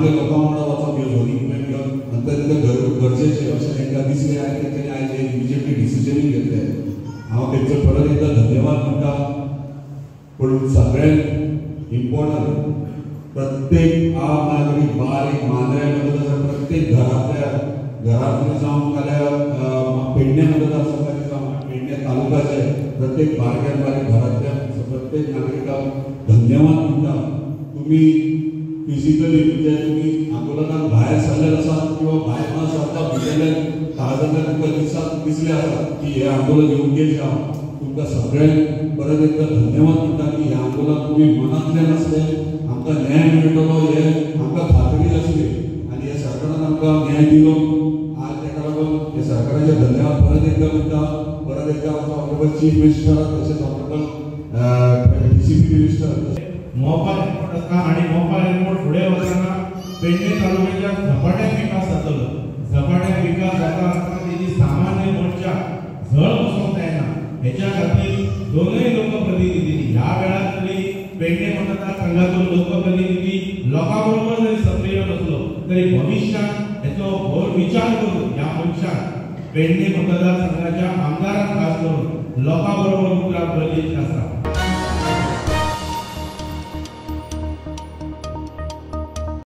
गांवांतल्या लोकां वांगडा वचप ह्यो झोनींग प्लॅन घेवन अत्यंत गरजेचें अशें तांकां दिसलें आनी तेंच्यांनी आयज हे इमिजिएटली डिसिजनूय घेतलें. हांव तेंचो परत एकदां धन्यवाद म्हणटा. पूण सगळ्यांत इम्पॉर्टंट प्रत्येक आम नागरीक बारीक मांद्र्या मतदार प्रत्येक घरांतल्या घरांतले जावं नाल्यार पेडणे मतदारसंघाचे जावं पेडणे तालुक्याचे प्रत्येक बारक्यान बारीक घरांतल्या प्रत्येक नागरिकाक धन्यवाद म्हणटा. तुमी फिजिकली म्हणजे तुमी आंदोलनाक भायर सरले आसात किंवा भायर न सरता भितरल्यान काळजांतल्यान तुमकां दिसात दिसले आसात की हें आंदोलन योग्य आसा. तुमकां सगळ्यांक परत एकदां धन्यवाद म्हणटा की हें आंदोलन तुमी मनांतल्यान आसलें, आमकां न्याय मेळटलो हे आमकां खात्री आसली आनी ह्या सरकारान आमकां न्याय दिलो. आज ताका लागून हे सरकाराचे धन्यवाद परत एकदां म्हणटा. परत एकदां आमचो ऑनरेबल चीफ मिनिस्टर तशेंच honourable DCP minister Mopa airport आसा आनी मोपा एअरपोर्ट फुडें वतना पेडणे तालुक्याच्या झपाट्यान विकास जातलो. झपाट्यान विकास जाता आसतना तेजी सामान्य मनशाक झळ बसूंक जायना हेच्या खातीर दोनूय लोकप्रतिनिधींनी ह्या वेळार तरी पेडणे मतदारसंघाचो लोकप्रतिनिधी लोकां बरोबर जरी सक्रिय नसलो तरी भविश्यात हेचो भोव विचार करून ह्या मनशान पेडणे मतदारसंघाच्या आमदारान खास करून लोकां बरोबर उतराक गरजेचें आसा.